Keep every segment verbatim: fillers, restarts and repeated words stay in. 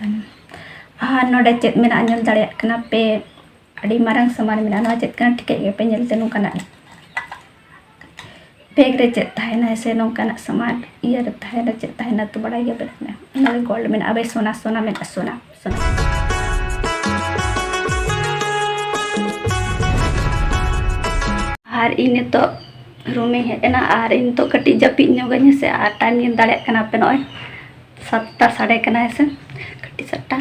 ᱟᱨ ᱱᱚᱰᱮ ᱪᱮᱫ ᱢᱮᱱᱟᱜᱼᱟ ᱧᱮᱞ ᱫᱟᱲᱮᱭᱟᱜ ᱠᱟᱱᱟ ᱯᱮ? ᱟᱹᱰᱤ ᱢᱟᱨᱟᱝ ᱥᱟᱢᱟᱱ ᱢᱮᱱᱟᱜᱼᱟ᱾ ᱱᱚᱣᱟ ᱪᱮᱫ ᱠᱟᱱᱟ ᱴᱷᱤᱠᱟᱹᱭᱮᱫ ᱜᱮᱭᱟ ᱯᱮ ᱧᱮᱞᱛᱮ? ᱱᱚᱝᱠᱟᱱᱟᱜ ᱵᱮᱜᱽ ᱨᱮ ᱪᱮᱫ ᱛᱟᱦᱮᱱᱟ ᱥᱮ ᱱᱚᱝᱠᱟᱱᱟᱜ ᱥᱟᱢᱟᱱ ᱤᱭᱟᱹ ᱨᱮ ᱛᱟᱦᱮᱱᱟ, ᱪᱮᱫ ᱛᱟᱦᱮᱱᱟ ᱛᱚ ᱵᱟᱲᱟᱭ ᱜᱮᱭᱟ ᱯᱮ᱾ ᱚᱱᱟ ᱜᱮ ᱜᱳᱞᱰ ᱢᱮᱱᱟᱜᱼᱟ ᱵᱷᱟᱭ, ᱥᱳᱱᱟ, ᱥᱳᱱᱟ ᱢᱮᱱᱟᱜᱼᱟ, ᱥᱳᱱᱟ, ᱥᱳᱱᱟ᱾ ᱟᱨ ᱤᱧ ᱱᱤᱛᱚᱜ ᱨᱩᱢᱤᱧ ᱦᱮᱡ ᱮᱱᱟ ᱟᱨ ᱤᱧ ᱱᱤᱛᱚᱜ ᱠᱟᱹᱴᱤᱡ ᱡᱟᱹᱯᱤᱫ ᱧᱚᱜᱟᱹᱧ ᱦᱮᱸ ᱥᱮ᱾ ᱟᱨ ᱴᱟᱭᱤᱢ ᱧᱮᱞ ᱫᱟᱲᱮᱭᱟᱜ ᱠᱟᱱᱟ ᱯᱮ, ᱱᱚᱜᱼᱚᱭ ᱥᱟᱛᱴᱟ ᱥᱟᱰᱮ ᱠᱟᱱᱟ ᱦᱮᱸ ᱥᱮ, ᱠᱟᱹᱴᱤᱡ ᱥᱟᱛᱴᱟ᱾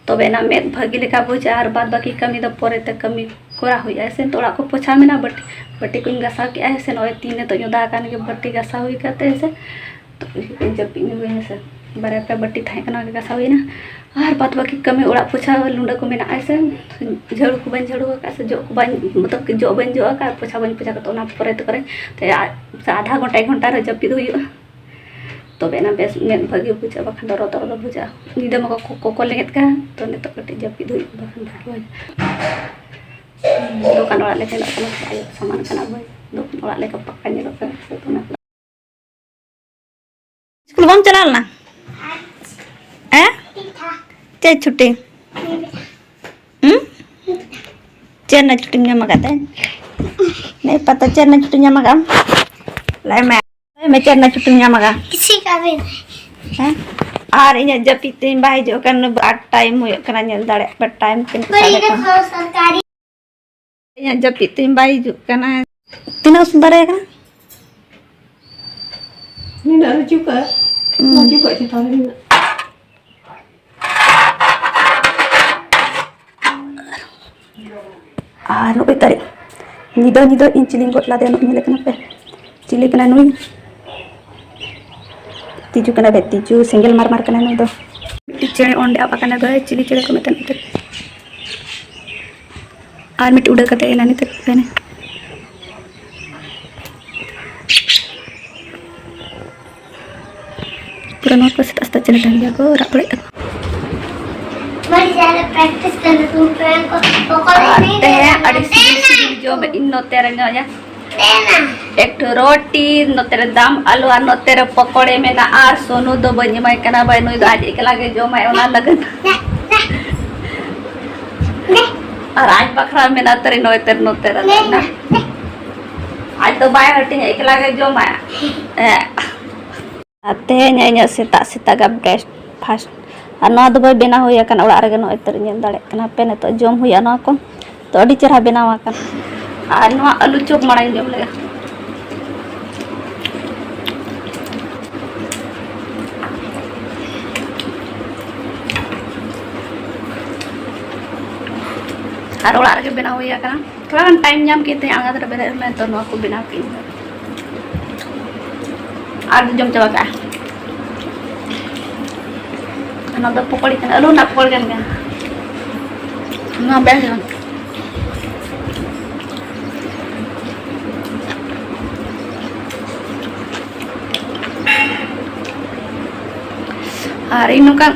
ᱛᱚᱵᱮ ᱮᱱᱟ ᱢᱮᱫ ᱵᱷᱟᱹᱜᱤ ᱞᱮᱠᱟ ᱵᱩᱡᱷᱟᱹᱜᱼᱟ ᱟᱨ ᱵᱟᱫ ᱵᱟᱹᱠᱤ ᱠᱟᱹᱢᱤ ᱫᱚ ᱯᱚᱨᱮᱛᱮ ᱠᱟᱹᱢᱤ ᱠᱚᱨᱟᱣ ᱦᱩᱭᱩᱜᱼᱟ ᱦᱮᱸ ᱥᱮ᱾ ᱱᱤᱛᱚᱜ ᱚᱲᱟᱜ ᱠᱚ ᱯᱳᱪᱷᱟᱣ ᱢᱮᱱᱟᱜᱼᱟ, ᱵᱟᱹᱴᱤ, ᱵᱟᱹᱴᱤ ᱠᱚᱧ ᱜᱟᱥᱟᱣ ᱠᱮᱜᱼᱟ ᱦᱮᱸ ᱥᱮ᱾ ᱱᱚᱜᱼᱚᱭ ᱛᱤᱱ ᱱᱤᱛᱚᱜ ᱧᱚᱫᱟ ᱟᱠᱟᱱ ᱜᱮ, ᱵᱟᱹᱴᱤ ᱜᱟᱥᱟᱣ ᱦᱩᱭ ᱠᱟᱛᱮ ᱦᱮᱸ ᱥᱮ᱾ ᱛᱚ ᱤᱧ ᱡᱟᱹᱯᱤᱫ ᱧᱚᱜᱟᱹᱧ ᱦᱮᱸ ᱥᱮ᱾ ᱵᱟᱨᱭᱟ ᱯᱮᱭᱟ ᱵᱟᱹᱴᱤ ᱛᱟᱦᱮᱸ ᱠᱟᱱᱟ, ᱚᱱᱟ ᱜᱮ ᱜᱟᱥᱟᱣ ᱦᱩᱭᱱᱟ᱾ ᱟᱨ ᱵᱟᱫ ᱵᱟᱹᱠᱤ ᱠᱟᱹᱢᱤ, ᱚᱲᱟᱜ ᱯᱳᱪᱷᱟᱣ, ᱞᱩᱸᱰᱟᱹ ᱠᱚ ᱢᱮᱱᱟᱜᱼᱟ ᱦᱮᱸ ᱥᱮ᱾ ᱡᱷᱟᱹᱲᱩ ᱠᱚ ᱵᱟᱹᱧ ᱡᱷᱟᱹᱲᱩ ᱟᱠᱟᱫ ᱥᱮ, ᱡᱚᱜ ᱠᱚ ᱵᱟᱹᱧ, ᱢᱚᱛᱞᱚᱵ ᱠᱤ ᱡᱚᱜ ᱵᱟᱹᱧ ᱡᱚᱜ ᱟᱠᱟᱫ, ᱯᱳᱪᱷᱟ ᱵᱟᱹᱧ ᱯᱳᱪᱷᱟ ᱟᱠᱟᱫ, ᱚᱱᱟ ᱯᱚᱨᱮ ᱛᱮ ᱠᱚᱨᱮ ᱛᱮ ᱟ-, ᱥᱮ ᱟᱫᱷᱟ ᱜᱷᱚᱱᱴᱟ, ᱮᱠ ᱜᱷᱚᱱᱴᱟ ᱨᱮ ᱡᱟᱹᱯᱤᱫ ᱦᱩᱭᱩᱜᱼᱟ᱾ ᱛᱚᱵᱮ ᱮᱱᱟ ᱵᱮᱥ ᱢᱮᱫ ᱵᱷᱟᱹᱜᱤ ᱵᱩᱡᱷᱟᱹᱜᱼᱟ, ᱵᱟᱠᱷᱟᱱ ᱫᱚ ᱨᱚᱫᱚ ᱨᱚᱫᱚ ᱵᱩᱡᱷᱟᱹᱜᱼᱟ᱾ ᱧᱤᱫᱟᱹ ᱢᱟ ᱠᱚ, ᱠᱚ, ᱠᱚ ᱞᱮᱸᱜᱮᱫ ᱠᱟᱜᱼᱟ, ᱛᱚ ᱱᱤᱛᱚᱜ ᱠᱟᱹᱴᱤᱡ ᱡᱟᱹᱯᱤᱫ ᱦᱩᱭᱩᱜᱼᱟ, ᱵᱟᱠᱷᱟᱱ ᱵᱷᱟᱹᱜᱤ ᱵᱟᱝ᱾ ᱫᱚᱠᱟᱱ ᱚᱲᱟᱜ ᱞᱮ ᱪᱟᱞᱟᱜ ᱠᱟᱱᱟ, ᱟᱭᱳ ᱥᱟᱢᱟᱱ ᱠᱟᱱᱟ ᱵᱟᱹᱧ, ᱫᱚᱠᱟᱱ ᱚᱲᱟᱜ ᱞᱮᱠᱟ ᱯᱟᱠᱟ ᱧᱮᱞᱚᱜ ᱠᱟᱱᱟ, ᱛᱚ ᱚᱱᱟ ᱠᱚ᱾ ᱥᱠᱩᱞ ᱵᱟᱢ ᱪᱟᱞᱟᱣ ᱞᱮᱱᱟ? ᱦᱮᱸ? ᱪᱮᱫ ᱪᱷᱩᱴᱤ? ᱦᱩᱸ? ᱪᱮᱫ ᱨᱮᱱᱟᱜ ᱪᱷᱩᱴᱤᱢ ᱧᱟᱢ ᱟᱠᱟᱫ ᱛᱮ? ᱱᱮ ᱯᱟᱛᱟ ᱪᱮᱫ ᱨᱮᱱᱟᱜ ᱪᱷᱩᱴᱤᱢ ᱧᱟᱢ ᱟᱠᱟᱫ? ᱞᱟᱹᱭ ᱢᱮ᱾ ᱞᱟᱹᱭ ᱢᱮ, ᱪᱮᱫ ᱨᱮᱱᱟᱜ ᱪᱷᱩᱴᱤᱢ ᱧᱟᱢ ᱟᱠᱟᱫ? ᱠᱤᱥᱤ ᱠᱟᱹᱢᱤ᱾ ᱦᱮᱸ? ᱟᱨ ᱤᱧᱟᱹᱜ ᱡᱟᱹᱯᱤᱫ ᱛᱤᱧ ᱵᱟᱭ ᱦᱤᱡᱩᱜ ᱠᱟᱱᱟ, ᱟᱨ ᱴᱟᱭᱤᱢ ᱦᱩᱭᱩᱜ ᱠᱟᱱᱟ, ᱧᱮᱞ ᱫᱟᱲᱮᱭᱟᱜ ᱯᱮ, ᱴᱟᱭᱤᱢ ᱛᱤᱱᱟᱹᱜ ᱥᱟᱰᱮ ᱠᱟᱱᱟ᱾ ᱥᱚᱨᱠᱟᱨᱤ᱾ ᱤᱧᱟᱹᱜ ᱡᱟᱹᱯᱤᱫ ᱛᱤᱧ ᱵᱟᱭ ᱦᱤᱡᱩᱜ ᱠᱟᱱᱟ᱾ ᱛᱤᱱᱟᱹᱜ ᱩᱥᱩᱞ ᱫᱟᱨᱮ ᱠᱟᱱᱟ? ᱱᱤᱱᱟᱹᱜ ᱨᱮ ᱪᱩᱠᱟᱹᱜ, ᱦᱩᱸ᱾ ᱚᱱᱟ ᱪᱩᱠᱟᱹᱜ ᱪᱮᱛᱟᱱ ᱨᱮ ᱢᱮᱱᱟᱜ᱾ ᱟᱨ ᱱᱚᱜᱼᱚᱭ ᱛᱟᱨᱮ ᱧᱤᱫᱟᱹ, ᱧᱤᱫᱟᱹ ᱤᱧ ᱪᱤᱞᱤᱧ ᱜᱚᱫ ᱞᱟᱫᱮᱭᱟ, ᱱᱚᱜᱼᱚᱭ ᱧᱮᱞᱮ ᱠᱟᱱᱟ ᱯᱮ᱾ ᱪᱤᱞᱤ ᱠᱟᱱᱟᱭ ᱱᱩᱭ? ᱛᱤᱡᱩ ᱠᱟᱱᱟᱭ ᱵᱮ, ᱛᱤᱡᱩ, ᱥᱮᱸᱜᱮᱞ ᱢᱟᱨᱢᱟᱨ ᱠᱟᱱᱟᱭ ᱱᱩᱭ ᱫᱚ᱾ ᱢᱤᱫᱴᱤᱡ ᱪᱮᱬᱮ ᱚᱸᱰᱮ ᱟᱵ ᱟᱠᱟᱱᱟᱭ ᱵᱷᱟᱹᱭ, ᱪᱤᱞᱤ ᱪᱮᱬᱮ ᱠᱚ ᱢᱮᱛᱟᱭ ᱱᱩᱭ ᱫᱚ? ᱟᱨ ᱢᱤᱫᱴᱤᱡ ᱩᱰᱟᱹᱣ ᱠᱟᱛᱮ ᱮᱱᱟ ᱱᱤᱛᱚᱜ ᱦᱟᱱᱮ᱾ ᱯᱩᱨᱟᱹ ᱱᱚᱣᱟ ᱠᱚ ᱥᱮᱛᱟᱜ ᱥᱮᱛᱟᱜ ᱪᱮᱬᱮ ᱛᱟᱦᱮᱱ ᱜᱮᱭᱟ ᱠᱚ, ᱨᱟᱜ ᱵᱟᱲᱟᱭᱮᱫ ᱛᱟᱠᱚ᱾ ᱵᱟᱹᱲᱤᱡ ᱡᱟᱦᱟᱸ ᱨᱮ practice ᱠᱟᱱᱟ, ᱛᱩᱢ ᱯᱮ ᱠᱚ, ᱠᱚᱠᱚ ᱟᱨ ᱞᱟᱹᱭ ᱛᱮᱦᱮᱧ ᱢᱮ, ᱟᱹᱰᱤ ᱥᱤᱵᱤᱞ ᱥᱤᱵᱤᱞ ᱡᱚᱢ ᱤᱧ ᱱᱚᱛᱮ ᱨᱮ ᱧᱚᱜ ᱭᱟ᱾ ᱛᱮᱱᱟ᱾ ᱮᱠ ᱴᱷᱚ ᱨᱚᱴᱤ, ᱱᱚᱛᱮ ᱨᱮ ᱫᱟᱢ ᱟᱞᱩ ᱟᱨ ᱱᱚᱛᱮ ᱨᱮ ᱯᱚᱠᱚᱲᱮ ᱢᱮᱱᱟᱜᱼᱟ᱾ ᱟᱨ ᱥᱳᱱᱩ ᱫᱚ ᱵᱟᱹᱧ ᱮᱢᱟᱭ ᱠᱟᱱᱟ ᱵᱷᱟᱭ, ᱱᱩᱭ ᱫᱚ ᱟᱡ ᱮᱠᱞᱟ ᱜᱮ ᱡᱚᱢᱟᱭ ᱚᱱᱟ ᱞᱟᱹᱜᱤᱫ᱾ ᱟᱨ ᱟᱡ ᱵᱟᱠᱷᱨᱟ ᱢᱮᱱᱟᱜ ᱛᱟᱨᱮ ᱱᱚᱛᱮ ᱨᱮ, ᱱᱚᱛᱮ ᱨᱮ᱾ ᱟᱡ ᱫᱚ ᱵᱟᱭ ᱦᱟᱹᱴᱤᱧᱟ, ᱮᱠᱞᱟ ᱜᱮ ᱡᱚᱢᱟᱭ᱾ ᱦᱮᱸ᱾ ᱟᱨ ᱛᱮᱦᱮᱧ ᱤᱧᱟᱹᱜ ᱥᱮᱛᱟᱜ ᱥᱮᱛᱟᱜ ᱟᱜ ᱵᱨᱮᱠᱯᱷᱟᱥᱴ᱾ ᱟᱨ ᱱᱚᱣᱟ ᱫᱚ ᱵᱟᱭ ᱵᱮᱱᱟᱣ ᱦᱩᱭ ᱟᱠᱟᱱᱟ ᱚᱲᱟᱜ ᱨᱮᱜᱮ, ᱱᱚᱜᱼᱚᱭ ᱛᱚ ᱧᱮᱞ ᱫᱟᱲᱮᱭᱟᱜ ᱠᱟᱱᱟ ᱯᱮ, ᱱᱤᱛᱚᱜ ᱡᱚᱢ ᱦᱩᱭᱩᱜᱼᱟ ᱱᱚᱣᱟ ᱠᱚ᱾ ᱛᱚ ᱟᱹᱰᱤ ᱪᱮᱦᱨᱟ ᱵᱮᱱᱟᱣ ᱟᱠᱟᱱᱟ᱾ ᱟᱨ ᱱᱚᱣᱟ ᱟᱹᱞᱩ ᱪᱚᱯ ᱢᱟᱲᱟᱝ ᱤᱧ ᱡᱚᱢ ᱞᱮᱜᱟ᱾ ᱟᱨ ᱚᱲᱟᱜ ᱨᱮᱜᱮ ᱵᱮᱱᱟᱣ ᱦᱩᱭ ᱟᱠᱟᱱᱟ᱾ ᱛᱷᱚᱲᱟ ᱜᱟᱱ ᱴᱟᱭᱤᱢ ᱧᱟᱢ ᱠᱮᱫ ᱛᱤᱧᱟᱹ ᱟᱬᱜᱟᱛ ᱨᱮ ᱵᱮᱨᱮᱫ ᱢᱮ, ᱛᱚ ᱱᱚᱣᱟ ᱠᱚ ᱵᱮᱱᱟᱣ ᱠᱮᱫ ᱟᱹᱧ᱾ ᱟᱨ ᱡᱚᱢ ᱪᱟᱵᱟ ᱠᱟᱜᱼᱟ᱾ ᱚᱱᱟ ᱫᱚ ᱯᱚᱠᱚᱲᱤ ᱠᱟᱱᱟ, ᱟᱹᱞᱩ ᱨᱮᱱᱟᱜ ᱯᱚᱠᱚᱲᱤ ᱠᱟᱱ ᱜᱮᱭᱟ᱾ ᱱᱚᱣᱟ ᱵᱮᱥ ᱜᱮ᱾ ᱟᱨ ᱤᱧ ᱱᱚᱝᱠᱟ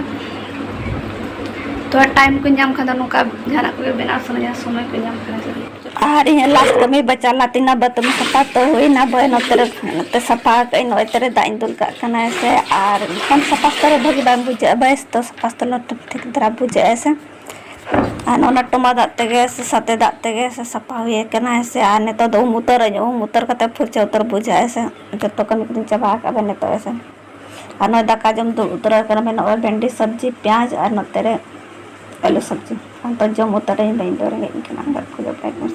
ᱛᱷᱚᱲᱟ ᱴᱟᱭᱤᱢ ᱠᱚ ᱧᱟᱢ ᱠᱷᱟᱱ ᱫᱚ ᱱᱚᱝᱠᱟ ᱡᱟᱦᱟᱱᱟᱜ ᱠᱚᱜᱮ ᱵᱮᱱᱟᱣ ᱥᱟᱱᱟᱧᱟ, ᱥᱚᱢᱚᱭ ᱠᱚ ᱧᱟᱢ ᱠᱷᱟᱱ ᱥᱮ᱾ ᱟᱨ ᱤᱧᱟᱹᱜ ᱞᱟᱥᱴ ᱠᱟᱹᱢᱤ ᱵᱟᱪᱟ ᱞᱮᱱᱟ ᱛᱤᱧ, ᱚᱱᱟ ᱵᱟᱛᱷᱨᱩᱢ ᱥᱟᱯᱷᱟ ᱛᱚ ᱦᱩᱭᱱᱟ ᱵᱚᱭ, ᱱᱚᱛᱮ ᱨᱮ ᱱᱚᱛᱮ ᱥᱟᱯᱷᱟ ᱠᱟᱜ ᱟᱹᱧ, ᱱᱚᱜᱼᱚᱭ ᱛᱮᱨᱮ ᱫᱟᱜ ᱤᱧ ᱫᱩᱞ ᱠᱟᱜ ᱠᱟᱱᱟ ᱥᱮ᱾ ᱟᱨ ᱮᱱᱠᱷᱟᱱ ᱥᱟᱯᱷᱟ ᱥᱩᱛᱨᱟᱹ ᱵᱷᱟᱹᱜᱤ ᱵᱟᱝ ᱵᱩᱡᱷᱟᱹᱜᱼᱟ ᱵᱚᱭ, ᱛᱚ ᱥᱟᱯᱷᱟ ᱥᱩᱛᱨᱟᱹ ᱴᱷᱤᱠ ᱫᱷᱟᱨᱟ ᱵᱩᱡᱷᱟᱹᱜᱼᱟ ᱥᱮ᱾ ᱟᱨ ᱚᱱᱟ ᱴᱚᱢᱟ ᱫᱟᱜ ᱛᱮᱜᱮ ᱥᱮ ᱥᱟᱛᱮ ᱫᱟᱜ ᱛᱮᱜᱮ ᱥᱮ ᱥᱟᱯᱷᱟ ᱦᱩᱭ ᱠᱟᱱᱟ ᱥᱮ᱾ ᱟᱨ ᱱᱤᱛᱚᱜ ᱫᱚ ᱩᱢ ᱩᱛᱟᱹᱨᱟᱹᱧ, ᱩᱢ ᱩᱛᱟᱹᱨ ᱠᱟᱛᱮ ᱯᱷᱩᱨᱪᱟᱹ ᱩᱛᱟᱹᱨ ᱵᱩᱡᱷᱟᱹᱜᱼᱟ ᱥᱮ᱾ ᱡᱚᱛᱚ ᱠᱟᱹᱢᱤ ᱠᱚᱫᱚᱧ ᱪᱟᱵᱟ ᱟᱠᱟᱫ ᱱᱤᱛᱚᱜ ᱥᱮ᱾ ᱟᱨ ᱱᱚᱜᱼᱚᱭ ᱫᱟᱠᱟ ᱡᱚᱢ ᱫᱩᱲᱩᱵ ᱩᱛᱟᱹᱨ ᱟᱠᱟᱱᱟ, ᱢᱮᱱᱚᱜᱼᱟ ᱵᱷᱮᱱᱰᱤ ᱥᱚᱵᱽᱡᱤ, ᱯᱮᱸᱭᱟᱡᱽ ᱟᱨ ᱱᱚᱛᱮ ᱨᱮ ᱟᱹᱞᱩ ᱥᱚᱵᱽᱡᱤ᱾ ᱟᱫᱚ ᱡᱚᱢ ᱩᱛᱟᱹᱨᱟᱹᱧ ᱵᱟᱹᱧ ᱫᱚ ᱨᱮᱸᱜᱮᱡ ᱤᱧ ᱠᱟᱱᱟ, ᱟᱸᱜᱟᱜ ᱠᱷᱚᱡᱚᱜ ᱠᱟᱱᱟ ᱢᱚᱡᱽ᱾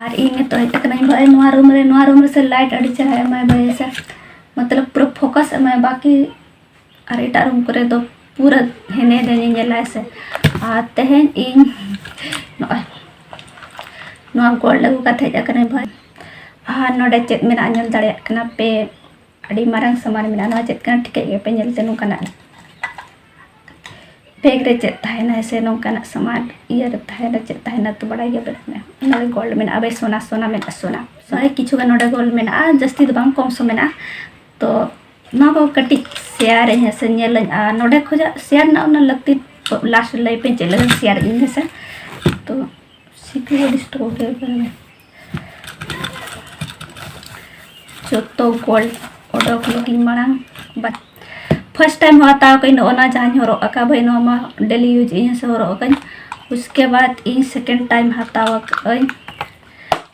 ᱟᱨ ᱤᱧ ᱱᱤᱛᱚᱜ ᱦᱮᱡ ᱟᱠᱟᱱᱟᱹᱧ ᱵᱷᱟᱭ ᱱᱚᱣᱟ ᱨᱩᱢ ᱨᱮ, ᱱᱚᱣᱟ ᱨᱩᱢ ᱨᱮ ᱥᱮ ᱞᱟᱭᱤᱴ ᱟᱹᱰᱤ ᱪᱮᱦᱨᱟ ᱮᱢᱟᱭ ᱵᱷᱟᱭ ᱥᱮ, ᱢᱚᱛᱞᱚᱵ ᱯᱩᱨᱟᱹ ᱯᱷᱳᱠᱟᱥ ᱮᱢᱟᱭ, ᱵᱟᱠᱤ ᱟᱨ ᱮᱴᱟᱜ ᱨᱩᱢ ᱠᱚᱨᱮ ᱫᱚ ᱯᱩᱨᱟᱹ ᱦᱮᱱᱮ ᱫᱮ ᱧᱮᱧᱮᱞᱟᱭ ᱥᱮ᱾ ᱟᱨ ᱛᱮᱦᱮᱧ ᱤᱧ ᱱᱚᱜᱼᱚᱭ ᱱᱚᱣᱟ ᱜᱳᱞᱰ ᱟᱹᱜᱩ ᱠᱟᱛᱮ ᱦᱮᱡ ᱟᱠᱟᱱᱟᱹᱧ ᱵᱷᱟᱭ᱾ ᱟᱨ ᱱᱚᱰᱮ ᱪᱮᱫ ᱢᱮᱱᱟᱜᱼᱟ ᱧᱮᱞ ᱫᱟᱲᱮᱭᱟᱜ ᱠᱟᱱᱟ ᱯᱮ, ᱟᱹᱰᱤ ᱢᱟᱨᱟᱝ ᱥᱟᱢᱟᱱ ᱢᱮᱱᱟᱜᱼᱟ᱾ ᱱᱚᱣᱟ ᱪᱮᱫ ᱠᱟᱱᱟ ᱴᱷᱤᱠᱟᱹᱭᱮᱫ ᱜᱮᱭᱟ ᱯᱮ ᱧᱮᱞᱛᱮ, ᱱᱚᱝᱠᱟᱱᱟᱜ ᱵᱮᱜᱽ ᱨᱮ ᱪᱮᱫ ᱛᱟᱦᱮᱱᱟ ᱥᱮ ᱱᱚᱝᱠᱟᱱᱟᱜ ᱥᱟᱢᱟᱱ ᱤᱭᱟᱹ ᱨᱮ ᱛᱟᱦᱮᱱᱟ, ᱪᱮᱫ ᱛᱟᱦᱮᱱᱟ ᱛᱚ ᱵᱟᱲᱟᱭ ᱜᱮᱭᱟ ᱵᱮᱜᱽ ᱨᱮ᱾ ᱚᱱᱟ ᱨᱮ ᱜᱳᱞᱰ ᱢᱮᱱᱟᱜᱼᱟ ᱵᱷᱟᱭ, ᱥᱳᱱᱟ, ᱥᱳᱱᱟ ᱢᱮᱱᱟᱜᱼᱟ, ᱥᱳᱱᱟ᱾ ᱱᱚᱜᱼᱚᱭ ᱠᱤᱪᱷᱩ ᱜᱟᱱ ᱱᱚᱰᱮ ᱜᱳᱞᱰ ᱢᱮᱱᱟᱜᱼᱟ, ᱡᱟᱹᱥᱛᱤ ᱫᱚ ᱵᱟᱝ, ᱠᱚᱢ ᱥᱚ ᱢᱮᱱᱟᱜᱼᱟ᱾ ᱛᱚ ᱱᱚᱣᱟ ᱠᱚ ᱠᱟᱹᱴᱤᱡ ᱥᱮᱭᱟᱨ ᱟᱹᱧ ᱦᱮᱸ ᱥᱮ, ᱧᱮᱞ ᱟᱹᱧ᱾ ᱟᱨ ᱱᱚᱰᱮ ᱠᱷᱚᱱᱟᱜ ᱥᱮᱭᱟᱨ ᱨᱮᱱᱟᱜ ᱚᱱᱟ ᱞᱟᱹᱠᱛᱤ, ᱞᱟᱥᱴ ᱞᱟᱹᱭ ᱯᱮ ᱪᱮᱫ ᱞᱟᱹᱜᱤᱫ ᱥᱮᱭᱟᱨ ᱟᱹᱧ ᱦᱮᱸ ᱥᱮ᱾ ᱛᱚ ᱥᱤᱠᱩ ᱟᱹᱰᱤ ᱥᱴᱨᱚᱝ ᱜᱮ ᱠᱟᱱᱟ᱾ ᱡᱚᱛᱚ ᱜᱳᱞᱰ ᱚᱰᱚᱠ ᱞᱟᱹᱜᱤᱫ ᱢᱟᱲᱟᱝ ᱵᱟ-, ᱯᱷᱟᱥᱴ ᱴᱟᱭᱤᱢ ᱦᱚᱸ ᱦᱟᱛᱟᱣ ᱠᱟᱹᱧ ᱱᱚᱜᱼᱚ ᱱᱟ ᱡᱟᱦᱟᱸᱧ ᱦᱚᱨᱚᱜ ᱟᱠᱟᱫ ᱵᱷᱟᱹᱭ, ᱱᱚᱣᱟ ᱢᱟ ᱰᱮᱞᱤ ᱤᱭᱩᱡᱽ ᱤᱧ ᱥᱮ ᱦᱚᱨᱚᱜ ᱟᱠᱟᱧ᱾ ᱩᱥᱠᱮ ᱵᱟᱫ ᱤᱧ ᱥᱮᱠᱮᱱᱰ ᱴᱟᱭᱤᱢ ᱦᱟᱛᱟᱣ ᱟᱠᱟᱫ ᱟᱹᱧ᱾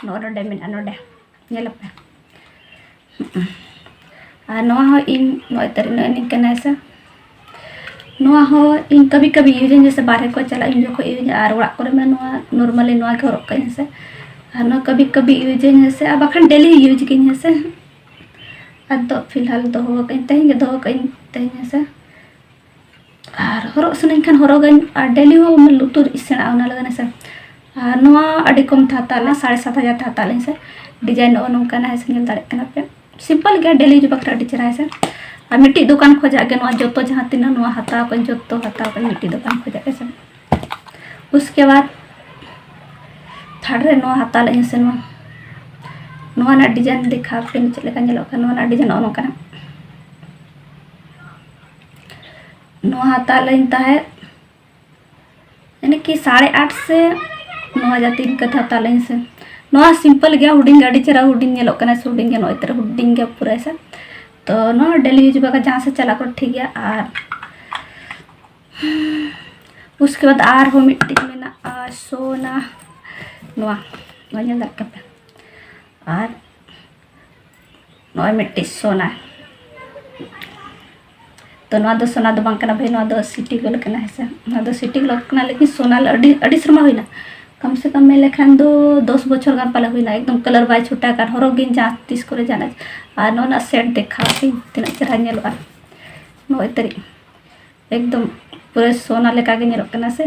ᱱᱚᱜᱼᱚ ᱱᱚᱰᱮ ᱢᱮᱱᱟᱜᱼᱟ, ᱱᱚᱰᱮ ᱧᱮᱞ ᱯᱮ᱾ ᱟᱨ ᱱᱚᱣᱟ ᱦᱚᱸ ᱤᱧ ᱱᱚᱜᱼᱚᱭ ᱛᱟᱹᱨᱤ ᱱᱚᱜᱼᱚᱭ ᱱᱤᱝᱠᱟᱹ ᱠᱟᱱᱟ ᱦᱮᱸ ᱥᱮ᱾ ᱱᱚᱣᱟ ᱦᱚᱸ ᱤᱧ ᱠᱟᱵᱷᱤ ᱠᱟᱵᱷᱤ ᱤᱭᱩᱡᱽ ᱟᱹᱧ, ᱡᱮᱭᱥᱮ ᱵᱟᱨᱦᱮ ᱠᱚ ᱪᱟᱞᱟᱜ ᱤᱧ ᱡᱚᱠᱷᱚᱱ ᱤᱭᱩᱡᱽ ᱟᱹᱧ, ᱟᱨ ᱚᱲᱟᱜ ᱠᱚᱨᱮ ᱢᱟ ᱱᱚᱣᱟ ᱱᱚᱨᱢᱟᱞᱤ ᱱᱚᱣᱟ ᱜᱮ ᱦᱚᱨᱚᱜ ᱠᱟᱜ ᱟᱹᱧ ᱦᱮᱸ ᱥᱮ᱾ ᱟᱨ ᱱᱚᱣᱟ ᱠᱟᱵᱷᱤ ᱠᱟᱵᱷᱤ ᱤᱭᱩᱡᱽ ᱟᱹᱧ ᱦᱮᱸ ᱥᱮ, ᱟᱨ ᱵᱟᱠᱷᱟᱱ ᱰᱮᱞᱤ ᱤᱭᱩᱡᱽ ᱜᱤᱧ ᱦᱮᱸ ᱥᱮ᱾ ᱟᱫᱚ ᱯᱷᱤᱞᱦᱟᱞ ᱫᱚᱦᱚ ᱠᱟᱜ ᱟᱹᱧ, ᱛᱮᱦᱮᱧ ᱜᱮ ᱫᱚᱦᱚ ᱠᱟᱜ ᱟᱹᱧ ᱛᱮᱦᱮᱧ ᱦᱮᱸ ᱥᱮ᱾ ᱟᱨ ᱦᱚᱨᱚᱜ ᱥᱟᱱᱟᱧ ᱠᱷᱟᱱ ᱦᱚᱨᱚᱜᱟᱹᱧ, ᱟᱨ ᱰᱮᱞᱤ ᱦᱚᱸ ᱞᱩᱛᱩᱨ ᱤᱥᱤᱱᱟᱜᱼᱟ ᱚᱱᱟ ᱞᱟᱹᱜᱤᱫ ᱦᱮᱸ ᱥᱮ᱾ ᱟᱨ ᱱᱚᱣᱟ ᱟᱹᱰᱤ ᱠᱚᱢ ᱛᱮ ᱦᱟᱛᱟᱣ ᱞᱮᱱᱟ, ᱥᱟᱲᱮ ᱥᱟᱛ ᱦᱟᱡᱟᱨ ᱛᱮ ᱦᱟᱛᱟᱣ ᱞᱮᱱᱟ ᱥᱮ᱾ ᱰᱤᱡᱟᱭᱤᱱ ᱱᱚᱜᱼᱚ ᱱᱚᱝᱠᱟᱱᱟ ᱦᱮᱸ ᱥᱮ, ᱧᱮᱞ ᱫᱟᱲᱮᱭᱟᱜ ᱠᱟᱱᱟ ᱯᱮ᱾ ᱥᱤᱢᱯᱚᱞ ᱜᱮᱭᱟ, ᱰᱮᱞᱤ ᱤᱭᱩᱡᱽ ᱵᱟᱠᱷᱨᱟ ᱟᱹᱰᱤ ᱪᱮᱦᱨᱟ ᱦᱮᱸ ᱥᱮ᱾ ᱟᱨ ᱢᱤᱫᱴᱤᱡ ᱫᱚᱠᱟᱱ ᱠᱷᱚᱱᱟᱜ ᱜᱮ ᱱᱚᱣᱟ ᱡᱚᱛᱚ ᱡᱟᱦᱟᱸ ᱛᱤᱱᱟᱹᱜ ᱱᱚᱣᱟ ᱦᱟᱛᱟᱣ ᱠᱟᱹᱧ, ᱡᱚᱛᱚ ᱦᱟᱛᱟᱣ ᱠᱟᱹᱧ ᱢᱤᱫᱴᱤᱡ ᱫᱚᱠᱟᱱ ᱠᱷᱚᱱᱟᱜ ᱦᱮᱸ ᱥᱮ᱾ ᱩᱥᱠᱮ ᱵᱟᱫ ᱛᱷᱟᱨᱰ ᱨᱮ ᱱᱚᱣᱟ ᱦᱟᱛᱟᱣ ᱞᱮᱫ ᱟᱹᱧ ᱥᱮ ᱱᱚᱣᱟ, ᱱᱚᱣᱟ ᱨᱮᱱᱟᱜ ᱰᱤᱡᱟᱭᱤᱱ ᱫᱮᱠᱷᱟᱣ ᱯᱮ ᱪᱮᱫ ᱞᱮᱠᱟ ᱧᱮᱞᱚᱜ ᱠᱟᱱᱟ᱾ ᱱᱚᱣᱟ ᱨᱮᱱᱟᱜ ᱰᱤᱡᱟᱭᱤᱱ ᱱᱚᱜᱼᱚ ᱱᱚᱝᱠᱟᱱᱟ᱾ ᱱᱚᱣᱟ ᱦᱟᱛᱟᱣ ᱞᱮᱫ ᱟᱹᱧ ᱛᱟᱦᱮᱸᱫ ᱭᱟᱱᱤ ᱠᱤ ᱥᱟᱲᱮ ᱟᱴ ᱥᱮ ᱱᱚ ᱦᱟᱡᱟᱨ ᱛᱤᱱ ᱠᱟᱛᱮ ᱦᱟᱛᱟᱣ ᱞᱮᱫ ᱟᱹᱧ ᱥᱮ᱾ ᱱᱚᱣᱟ ᱥᱤᱢᱯᱚᱞ ᱜᱮᱭᱟ, ᱦᱩᱰᱤᱧ ᱜᱮ, ᱟᱹᱰᱤ ᱪᱮᱦᱨᱟ ᱦᱩᱰᱤᱧ ᱧᱮᱞᱚᱜ ᱠᱟᱱᱟ ᱥᱮ, ᱦᱩᱰᱤᱧ ᱜᱮ ᱱᱚᱜᱼᱚᱭ ᱛᱚᱨᱟ ᱦᱩᱰᱤᱧ ᱜᱮᱭᱟ ᱯᱩᱨᱟᱹ ᱥᱮ᱾ ᱛᱚ ᱱᱚᱣᱟ ᱰᱮᱞᱤ ᱤᱭᱩᱡᱽ ᱵᱟᱠᱷᱨᱟ ᱡᱟᱦᱟᱸ ᱥᱮᱫ ᱪᱟᱞᱟᱜ ᱠᱚ ᱴᱷᱤᱠ ᱜᱮᱭᱟ᱾ ᱟᱨ ᱩᱥᱠᱮ ᱵᱟᱫ ᱟᱨᱦᱚᱸ ᱢᱤᱫᱴᱤᱡ ᱢᱮᱱᱟᱜᱼᱟ ᱥᱳᱱᱟ, ᱱᱚᱣᱟ, ᱱᱚᱣᱟ ᱧᱮᱞ ᱫᱟᱲᱮᱭᱟᱜ ᱠᱟᱱᱟ ᱯᱮ᱾ ᱟᱨ ᱱᱚᱜᱼᱚᱭ ᱢᱤᱫᱴᱤᱡ ᱥᱳᱱᱟ᱾ ᱛᱚ ᱱᱚᱣᱟ ᱫᱚ ᱥᱳᱱᱟ ᱫᱚ ᱵᱟᱝ ᱠᱟᱱᱟ ᱵᱷᱟᱹᱭ, ᱱᱚᱣᱟ ᱫᱚ ᱥᱤᱴᱤ ᱜᱳᱞᱰ ᱠᱟᱱᱟ ᱦᱮᱸ ᱥᱮ᱾ ᱱᱚᱣᱟ ᱫᱚ ᱥᱤᱴᱤ ᱜᱳᱞᱰ ᱠᱟᱱᱟ, ᱞᱮᱠᱤᱱ ᱥᱳᱱᱟ ᱟᱹᱰᱤ, ᱟᱹᱰᱤ ᱥᱮᱨᱢᱟ ᱦᱩᱭᱱᱟ, ᱠᱚᱢ ᱥᱮ ᱠᱚᱢ ᱢᱮᱱ ᱞᱮᱠᱷᱟᱱ ᱫᱚ ᱫᱚᱥ ᱵᱚᱪᱷᱚᱨ ᱜᱟᱱ ᱯᱟᱞᱮ ᱦᱩᱭᱱᱟ᱾ ᱮᱠᱫᱚᱢ ᱠᱟᱞᱟᱨ ᱵᱟᱭ ᱪᱷᱩᱴᱟᱹ ᱟᱠᱟᱱ, ᱦᱚᱨᱚᱜ ᱜᱤᱧ ᱡᱟᱦᱟᱸ ᱛᱤᱥ ᱠᱚᱨᱮ ᱡᱟᱦᱟᱱᱟᱜ᱾ ᱟᱨ ᱱᱚᱣᱟ ᱨᱮᱱᱟᱜ ᱥᱮᱴ ᱫᱮᱠᱷᱟᱣ ᱯᱮ ᱛᱤᱱᱟᱹᱜ ᱪᱮᱦᱨᱟ ᱧᱮᱞᱚᱜᱼᱟ᱾ ᱱᱚᱜᱼᱚᱭ ᱛᱟᱹᱨᱤ ᱮᱠᱫᱚᱢ ᱯᱩᱨᱟᱹ ᱥᱳᱱᱟ ᱞᱮᱠᱟ ᱜᱮ ᱧᱮᱞᱚᱜ ᱠᱟᱱᱟ ᱥᱮ᱾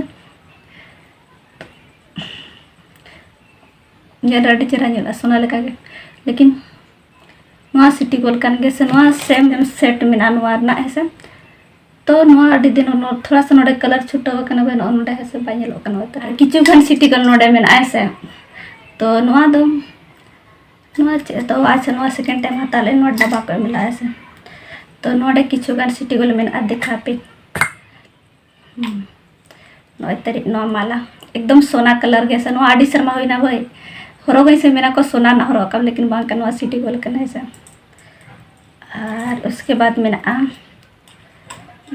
ᱧᱮᱞ ᱨᱮ ᱟᱹᱰᱤ ᱪᱮᱦᱨᱟ ᱧᱮᱞᱚᱜᱼᱟ, ᱥᱳᱱᱟ ᱞᱮᱠᱟ ᱜᱮ, ᱞᱮᱠᱤᱱ ᱱᱚᱣᱟ ᱥᱤᱴᱤ ᱜᱳᱞᱰ ᱠᱟᱱ ᱜᱮᱭᱟ ᱥᱮ᱾ ᱱᱚᱣᱟ ᱥᱮᱢ ᱥᱮᱴ ᱢᱮᱱᱟᱜᱼᱟ ᱱᱚᱣᱟ ᱨᱮᱱᱟᱜ ᱦᱮᱸ ᱥᱮ᱾ ᱛᱚ ᱱᱚᱣᱟ ᱟᱹᱰᱤ ᱫᱤᱱ ᱱᱚ-, ᱛᱷᱚᱲᱟ ᱥᱟ ᱱᱚᱰᱮ ᱠᱟᱞᱟᱨ ᱪᱷᱩᱴᱟᱹᱣ ᱟᱠᱟᱱᱟ ᱵᱷᱟᱹᱭ, ᱱᱚᱜᱼᱚ ᱱᱚᱰᱮ ᱦᱮᱸ ᱥᱮ ᱵᱟᱭ ᱧᱮᱞᱚᱜ ᱠᱟᱱᱟ ᱱᱚᱣᱟ ᱛᱟᱨᱟ᱾ ᱠᱤᱪᱷᱩ ᱜᱟᱱ ᱥᱤᱴᱤ ᱜᱳᱞᱰ ᱱᱚᱰᱮ ᱢᱮᱱᱟᱜᱼᱟ ᱦᱮᱸ ᱥᱮ᱾ ᱛᱚ ᱱᱚᱣᱟ ᱫᱚ, ᱱᱚᱣᱟ ᱪᱮᱫ ᱫᱚ, ᱟᱪᱪᱷᱟ, ᱱᱚᱣᱟ ᱥᱮᱠᱮᱱᱰ ᱴᱟᱭᱤᱢ ᱦᱟᱛᱟᱣ ᱞᱮᱫ, ᱱᱚᱣᱟ ᱰᱟᱵᱟ ᱠᱚ ᱮᱢ ᱞᱮᱫᱼᱟ ᱦᱮᱸ ᱥᱮ᱾ ᱛᱚ ᱱᱚᱰᱮ ᱠᱤᱪᱷᱩ ᱜᱟᱱ ᱥᱤᱴᱤ ᱜᱳᱞᱰ ᱢᱮᱱᱟᱜᱼᱟ, ᱫᱮᱠᱷᱟᱣ ᱯᱮ᱾ ᱦᱩᱸ᱾ ᱱᱚᱜᱼᱚᱭ ᱛᱟᱹᱨᱤᱡ ᱱᱚᱣᱟ ᱢᱟᱞᱟ, ᱮᱠᱫᱚᱢ ᱥᱳᱱᱟ ᱠᱟᱞᱟᱨ ᱜᱮ ᱥᱮ, ᱱᱚᱣᱟ ᱟᱹᱰᱤ ᱥᱮᱨᱢᱟ ᱦᱩᱭᱱᱟ ᱵᱷᱟᱹᱭ, ᱦᱚᱨᱚᱜᱟᱹᱧ ᱥᱮ ᱢᱮᱱᱟ ᱠᱚ ᱥᱚᱱᱟ ᱨᱮᱱᱟᱜ ᱦᱚᱨᱚᱜ ᱠᱟᱜ ᱢᱮ, ᱞᱮᱠᱤᱱ ᱵᱟᱝ ᱠᱟᱱᱟ, ᱱᱚᱣᱟ ᱥᱤᱴᱤ ᱜᱳᱞᱰ ᱠᱟᱱᱟ, ᱦᱮᱸ ᱥᱮ᱾ ᱟᱨ ᱩᱥᱠᱮ ᱵᱟᱫ ᱢᱮᱱᱟᱜᱼᱟ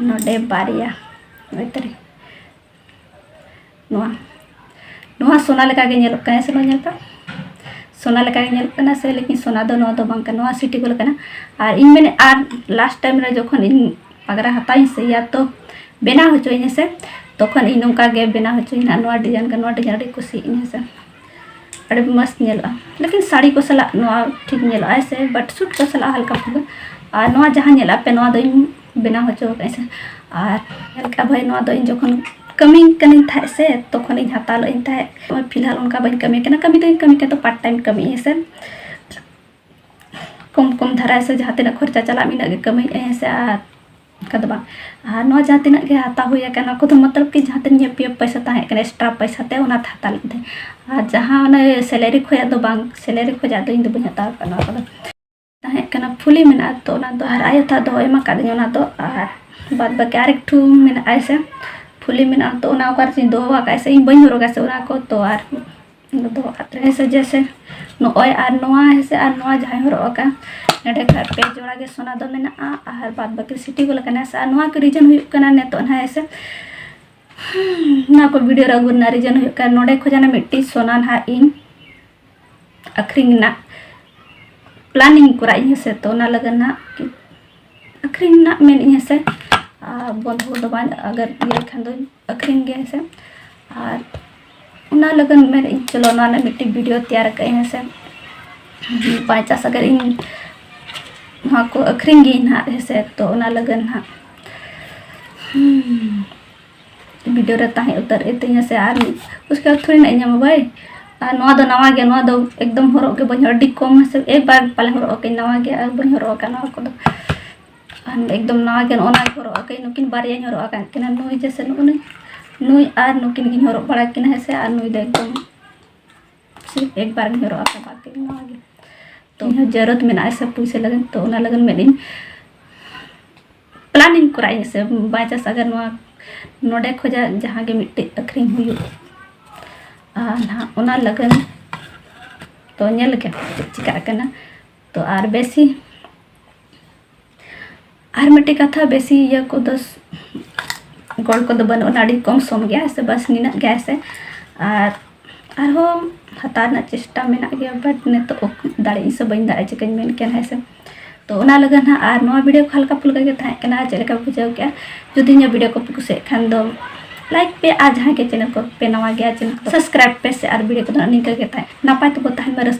ᱱᱚᱰᱮ ᱵᱟᱨᱭᱟ, ᱱᱚᱜᱼᱚᱭ ᱛᱟᱹᱨᱤ᱾ ᱱᱚᱣᱟ ᱱᱚᱣᱟ ᱥᱚᱱᱟ ᱞᱮᱠᱟ ᱜᱮ ᱧᱮᱞᱚᱜ ᱠᱟᱱᱟ ᱥᱮ ᱵᱟᱝ? ᱧᱮᱞ ᱯᱮ, ᱥᱚᱱᱟ ᱞᱮᱠᱟ ᱜᱮ ᱧᱮᱞᱚᱜ ᱠᱟᱱᱟ ᱥᱮ, ᱞᱮᱠᱤᱱ ᱥᱚᱱᱟ ᱫᱚ ᱱᱚᱣᱟ ᱫᱚ ᱵᱟᱝ ᱠᱟᱱᱟ, ᱱᱚᱣᱟ ᱥᱤᱴᱤ ᱜᱳᱞᱰ ᱠᱟᱱᱟ᱾ ᱟᱨ ᱤᱧ ᱢᱮᱱᱮᱫ, ᱟᱨ ᱞᱟᱥᱴ ᱴᱟᱭᱤᱢ ᱨᱮ ᱡᱚᱠᱷᱚᱱ ᱤᱧ ᱯᱟᱜᱽᱨᱟ ᱦᱟᱛᱟᱣ ᱤᱧ ᱥᱮ ᱭᱟ ᱛᱚ ᱵᱮᱱᱟᱣ ᱦᱚᱪᱚᱭᱤᱧ ᱦᱮᱸ ᱥᱮ, ᱛᱚᱠᱷᱚᱱ ᱤᱧ ᱱᱚᱝᱠᱟ ᱜᱮ ᱵᱮᱱᱟᱣ ᱦᱚᱪᱚᱭᱤᱧ ᱦᱟᱸᱜ᱾ ᱱᱚᱣᱟ ᱰᱤᱡᱟᱭᱤᱱ ᱜᱮ, ᱱᱚᱣᱟ ᱰᱤᱡᱟᱭᱤᱱ ᱟᱹᱰᱤ ᱠᱩᱥᱤᱭᱟᱜ ᱤᱧ ᱦᱮᱸ ᱥᱮ, ᱟᱹᱰᱤ ᱢᱚᱡᱽ ᱧᱮᱞᱚᱜᱼᱟ᱾ ᱞᱮᱠᱤᱱ ᱥᱟᱹᱲᱤ ᱠᱚ ᱥᱟᱞᱟᱜ ᱱᱚᱣᱟ ᱴᱷᱤᱠ ᱧᱮᱞᱚᱜᱼᱟ ᱦᱮᱸ ᱥᱮ, ᱵᱟᱴ ᱥᱩᱴ ᱠᱚ ᱥᱟᱞᱟᱜ ᱦᱟᱞᱠᱟ ᱯᱷᱩᱞᱠᱟ᱾ ᱟᱨ ᱱᱚᱣᱟ ᱡᱟᱦᱟᱸ ᱧᱮᱞᱚᱜᱼᱟ ᱯᱮ, ᱱᱚᱣᱟ ᱫᱚ ᱤᱧ ᱵᱮᱱᱟᱣ ᱦᱚᱪᱚ ᱟᱠᱟᱫ ᱥᱮ᱾ ᱟᱨ ᱧᱮᱞ ᱠᱟᱜᱼᱟ ᱵᱷᱟᱹᱭ, ᱱᱚᱣᱟ ᱫᱚ ᱤᱧ ᱡᱚᱠᱷᱚᱱ ᱠᱟᱹᱢᱤ ᱠᱟᱹᱱᱟᱹᱧ ᱛᱟᱦᱮᱸᱫ ᱥᱮ, ᱛᱚᱠᱷᱚᱱᱤᱧ ᱦᱟᱛᱟᱣ ᱞᱮᱫ ᱤᱧ ᱛᱟᱦᱮᱸᱫ᱾ ᱱᱚᱜᱼᱚᱭ ᱯᱷᱤᱞᱦᱟᱞ ᱚᱱᱠᱟ ᱵᱟᱹᱧ ᱠᱟᱹᱢᱤ ᱠᱟᱱᱟ, ᱠᱟᱹᱢᱤ ᱫᱚᱧ ᱠᱟᱹᱢᱤ ᱠᱟᱱᱟ, ᱛᱚ ᱯᱟᱨᱴ ᱴᱟᱭᱤᱢ ᱠᱟᱹᱢᱤ ᱦᱮᱸ ᱥᱮ, ᱠᱚᱢ ᱠᱚᱢ ᱫᱷᱟᱨᱟ ᱥᱮ ᱡᱟᱦᱟᱸ ᱛᱤᱱᱟᱹᱜ ᱠᱷᱚᱨᱪᱟ ᱪᱟᱞᱟᱜ ᱤᱱᱟᱹᱜ ᱜᱮ ᱠᱟᱹᱢᱤ ᱦᱮᱸ ᱥᱮ᱾ ᱟᱨ ᱚᱱᱠᱟ ᱫᱚ ᱵᱟᱝ, ᱟᱨ ᱱᱚᱣᱟ ᱡᱟᱦᱟᱸ ᱛᱤᱱᱟᱹᱜ ᱜᱮ ᱦᱟᱛᱟᱣ ᱦᱩᱭ ᱟᱠᱟᱱᱟ, ᱚᱱᱟ ᱠᱚᱫᱚ ᱢᱚᱛᱞᱚᱵ ᱠᱤ ᱡᱟᱦᱟᱸ ᱛᱤᱱᱟᱹᱜ ᱤᱧᱟᱹᱜ ᱯᱤ ᱮᱯᱷ ᱯᱚᱭᱥᱟ ᱛᱟᱦᱮᱸ ᱠᱟᱱᱟ, ᱮᱠᱥᱴᱨᱟ ᱯᱚᱭᱥᱟ ᱛᱮ ᱚᱱᱟ ᱦᱟᱛᱟᱣ ᱞᱮᱫ ᱛᱟᱦᱮᱸᱫ᱾ ᱟᱨ ᱡᱟᱦᱟᱸ ᱚᱱᱟ ᱥᱮᱞᱟᱨᱤ ᱠᱷᱚᱱᱟᱜ ᱫᱚ ᱵᱟᱝ, ᱥᱮᱞᱟᱨᱤ ᱠᱷᱚᱱᱟᱜ ᱫᱚ ᱤᱧ ᱫᱚ ᱵᱟᱹᱧ ᱦᱟᱛᱟᱣ ᱟᱠᱟᱫᱟ ᱱᱚᱣᱟ ᱠᱚᱫᱚ᱾ ᱛᱟᱦᱮᱸ ᱠᱟᱱᱟ ᱯᱷᱩᱞᱤ ᱢᱮᱱᱟᱜᱼᱟ, ᱛᱚ ᱚᱱᱟ ᱫᱚ ᱟᱨ ᱟᱭᱳ ᱛᱟᱠ ᱫᱚ ᱮᱢ ᱟᱠᱟᱫᱤᱧᱟ ᱚᱱᱟ ᱫᱚ᱾ ᱟᱨ ᱵᱟᱫ ᱵᱟᱹᱠᱤ ᱟᱨ ᱮᱠᱴᱩ ᱢᱮᱱᱟᱜᱼᱟ ᱥᱮ, ᱯᱷᱩᱞᱤ ᱢᱮᱱᱟᱜᱼᱟ, ᱛᱚ ᱚᱱᱟ ᱚᱠᱟ ᱨᱮᱪᱚᱧ ᱫᱚᱦᱚ ᱟᱠᱟᱫ ᱥᱮ, ᱤᱧ ᱵᱟᱹᱧ ᱦᱚᱨᱚᱜᱟ ᱥᱮ ᱚᱱᱟ ᱠᱚ, ᱛᱚ ᱟᱨ ᱫᱚᱦᱚ ᱟᱠᱟᱫ ᱨᱮ ᱥᱮ ᱡᱮᱥᱮ ᱱᱚᱜᱼᱚᱭ ᱟᱨ ᱱᱚᱣᱟ ᱦᱮᱸ ᱥᱮ, ᱟᱨ ᱱᱚᱣᱟ ᱡᱟᱦᱟᱸᱧ ᱦᱚᱨᱚᱜ ᱟᱠᱟᱫ, ᱱᱚᱰᱮ ᱠᱷᱚᱱ ᱯᱮ ᱡᱚᱲᱟ ᱜᱮ ᱥᱚᱱᱟ ᱫᱚ ᱢᱮᱱᱟᱜᱼᱟ, ᱟᱨ ᱵᱟᱫ ᱵᱟᱹᱠᱤ ᱥᱤᱴᱤ ᱜᱳᱞᱰ ᱠᱟᱱᱟ ᱥᱮ᱾ ᱟᱨ ᱱᱚᱣᱟ ᱠᱚ ᱨᱤᱡᱚᱱ ᱦᱩᱭᱩᱜ ᱠᱟᱱᱟ ᱱᱤᱛᱚᱜ ᱱᱟᱦᱟᱜ ᱦᱮᱸ ᱥᱮ, ᱱᱚᱣᱟ ᱠᱚ ᱵᱷᱤᱰᱤᱭᱳ ᱨᱮ ᱟᱹᱜᱩ ᱨᱮᱱᱟᱜ ᱨᱤᱡᱚᱱ ᱦᱩᱭᱩᱜ ᱠᱟᱱᱟ, ᱱᱚᱰᱮ ᱠᱷᱚᱱᱟᱜ ᱢᱤᱫᱴᱤᱡ ᱥᱚᱱᱟ ᱱᱟᱦᱟᱜ ᱤᱧ ᱟᱹᱠᱷᱨᱤᱧ ᱨᱮᱱᱟᱜ ᱯᱞᱟᱱᱤᱝ ᱠᱚᱨᱟᱣ ᱤᱧ ᱦᱮᱸ ᱥᱮ, ᱛᱚ ᱚᱱᱟ ᱞᱟᱹᱜᱤᱫ ᱱᱟᱦᱟᱜ ᱟᱹᱠᱷᱨᱤᱧ ᱨᱮᱱᱟᱜ ᱢᱮᱱ ᱤᱧ ᱦᱮᱸ ᱥᱮ, ᱟᱨ ᱵᱚᱱᱫᱷ ᱫᱚ ᱵᱟᱝ, ᱟᱜᱟᱨ ᱤᱭᱟᱹ ᱠᱷᱟᱱ ᱫᱚᱧ ᱟᱹᱠᱷᱨᱤᱧ ᱜᱮᱭᱟ ᱦᱮᱸ ᱥᱮ᱾ ᱟᱨ ᱚᱱᱟ ᱞᱟᱹᱜᱤᱫ ᱢᱮᱱ ᱤᱧ ᱪᱚᱞᱚ ᱱᱚᱣᱟ ᱨᱮᱱᱟᱜ ᱢᱤᱫᱴᱤᱡ ᱵᱷᱤᱰᱤᱭᱳ ᱛᱮᱭᱟᱨ ᱠᱟᱜ ᱤᱧ ᱦᱮᱸ ᱥᱮ, ᱯᱚᱧᱪᱟᱥ ᱟᱜᱟᱨ ᱤᱧ ᱱᱚᱣᱟ ᱠᱚ ᱟᱹᱠᱷᱨᱤᱧ ᱜᱤᱭᱟᱹᱧ ᱱᱟᱦᱟᱜ ᱦᱮᱸ ᱥᱮ, ᱛᱚ ᱚᱱᱟ ᱞᱟᱹᱜᱤᱫ ᱱᱟᱦᱟᱜ ᱵᱷᱤᱰᱤᱭᱳ ᱨᱮ ᱛᱟᱦᱮᱸ ᱩᱛᱟᱹᱨ ᱤᱫᱤᱧᱟ ᱥᱮ, ᱟᱨ ᱩᱥᱠᱮ ᱵᱟᱫ ᱛᱷᱚᱲᱤ ᱱᱟᱜ ᱤᱧ ᱧᱟᱢᱟ ᱵᱷᱟᱭ᱾ ᱟᱨ ᱱᱚᱣᱟ ᱫᱚ ᱱᱟᱣᱟ ᱜᱮ, ᱱᱚᱣᱟ ᱫᱚ ᱮᱠᱫᱚᱢ ᱦᱚᱨᱚᱜ ᱜᱮ ᱵᱟᱹᱧ ᱦᱚᱨᱚᱜ, ᱟᱹᱰᱤ ᱠᱚᱢ ᱦᱮᱸ ᱥᱮ, ᱮᱠ ᱵᱟᱨ ᱯᱟᱞᱮ ᱦᱚᱨᱚᱜ ᱟᱠᱟᱧ, ᱱᱟᱣᱟ ᱜᱮ, ᱟᱨ ᱵᱟᱹᱧ ᱦᱚᱨᱚᱜ ᱟᱠᱟᱫ ᱱᱚᱣᱟ ᱠᱚᱫᱚ᱾ ᱟᱨ ᱮᱠᱫᱚᱢ ᱱᱟᱣᱟ ᱜᱮ ᱱᱚᱜᱼᱚ ᱱᱟ ᱦᱚᱨᱚᱜ ᱟᱠᱟᱧ, ᱱᱩᱠᱤᱱ ᱵᱟᱨᱭᱟᱧ ᱦᱚᱨᱚᱜ ᱟᱠᱟᱫ ᱠᱤᱱᱟ, ᱱᱩᱭ ᱡᱮᱥᱮ ᱱᱩᱜᱼᱩ ᱱᱩᱭ, ᱱᱩᱭ ᱟᱨ ᱱᱩᱠᱤᱱ ᱜᱤᱧ ᱦᱚᱨᱚᱜ ᱵᱟᱲᱟ ᱠᱤᱱᱟ ᱦᱮᱸ ᱥᱮ, ᱟᱨ ᱱᱩᱭ ᱫᱚ ᱮᱠᱫᱚᱢ ᱥᱤᱨᱯ ᱮᱠ ᱵᱟᱨ ᱤᱧ ᱦᱚᱨᱚᱜ ᱟᱠᱟᱫ, ᱵᱟᱠᱤ ᱱᱚᱣᱟ ᱜᱮ᱾ ᱛᱚ ᱤᱧ ᱦᱚᱸ ᱡᱟᱹᱨᱩᱲ ᱢᱮᱱᱟᱜᱼᱟ ᱥᱮ ᱯᱩᱭᱥᱟᱹ ᱞᱟᱹᱜᱤᱫ, ᱛᱚ ᱚᱱᱟ ᱞᱟᱹᱜᱤᱫ ᱢᱮᱱᱮᱫ ᱤᱧ ᱯᱞᱟᱱᱤᱝ ᱠᱚᱨᱟᱣ ᱤᱧ ᱥᱮ, ᱵᱟᱭ ᱪᱟᱱᱥ ᱟᱜᱟᱨ ᱱᱚᱣᱟ ᱱᱚᱰᱮ ᱠᱷᱚᱱᱟᱜ ᱡᱟᱦᱟᱸ ᱜᱮ ᱢᱤᱫᱴᱤᱡ ᱟᱹᱠᱷᱨᱤᱧ ᱦᱩᱭᱩᱜ, ᱟᱨ ᱱᱟᱦᱟᱜ ᱚᱱᱟ ᱞᱟᱹᱜᱤᱫ ᱛᱚ ᱧᱮᱞ ᱞᱮᱜᱮ ᱪᱮᱫ ᱪᱤᱠᱟᱹᱜ ᱠᱟᱱᱟ᱾ ᱛᱚ ᱟᱨ ᱵᱮᱥᱤ ᱟᱨ ᱢᱤᱫᱴᱮᱡ ᱠᱟᱛᱷᱟ, ᱵᱮᱥᱤ ᱤᱭᱟᱹ ᱠᱚᱫᱚ ᱜᱚᱲ ᱠᱚᱫᱚ ᱵᱟᱹᱱᱩᱜᱼᱟ, ᱟᱹᱰᱤ ᱠᱚᱢ ᱥᱚᱢ ᱜᱮᱭᱟ ᱦᱮᱸ ᱥᱮ, ᱵᱟᱥ ᱱᱤᱱᱟᱹᱜ ᱜᱮ ᱦᱮᱸ ᱥᱮ᱾ ᱟᱨ ᱟᱨᱦᱚᱸ ᱦᱟᱛᱟᱣ ᱨᱮᱱᱟᱜ ᱪᱮᱥᱴᱟ ᱢᱮᱱᱟᱜ ᱜᱮᱭᱟ, but ᱱᱤᱛᱚᱜ ᱫᱟᱲᱮᱭᱟᱜ ᱤᱧ ᱥᱮ ᱵᱟᱹᱧ ᱫᱟᱲᱮᱭᱟᱜᱼᱟ, ᱪᱤᱠᱟᱹᱧ ᱢᱮᱱ ᱠᱮᱭᱟ ᱦᱮᱸ ᱥᱮ᱾ ᱛᱚ ᱚᱱᱟ ᱞᱟᱹᱜᱤᱫ ᱱᱟᱦᱟᱜ ᱟᱨ ᱱᱚᱣᱟ video ᱠᱚ ᱦᱟᱞᱠᱟ ᱯᱷᱩᱞᱠᱟ ᱜᱮ ᱛᱟᱦᱮᱸ ᱠᱟᱱᱟ᱾ ᱪᱮᱫ ᱞᱮᱠᱟ ᱯᱮ ᱵᱩᱡᱷᱟᱹᱣ ᱠᱮᱜᱼᱟ? ᱡᱩᱫᱤ ᱤᱧᱟᱹᱜ video ᱠᱚᱯᱮ ᱠᱩᱥᱤᱭᱟᱜ ᱠᱷᱟᱱ ᱫᱚ like ᱯᱮ, ᱟᱨ ᱡᱟᱦᱟᱸᱭ ᱜᱮ channel ᱠᱚ ᱯᱮ ᱱᱟᱣᱟ ᱜᱮᱭᱟ channel ᱠᱚ subscribe ᱯᱮ ᱥᱮ᱾ ᱟᱨ video ᱠᱚᱫᱚ ᱱᱤᱝᱠᱟᱹ ᱜᱮ ᱛᱟᱦᱮᱸ, ᱱᱟᱯᱟᱭ ᱛᱮᱵᱚ ᱛᱟᱦᱮᱱ ᱢᱟ, ᱨᱟᱹᱥᱠᱟᱹ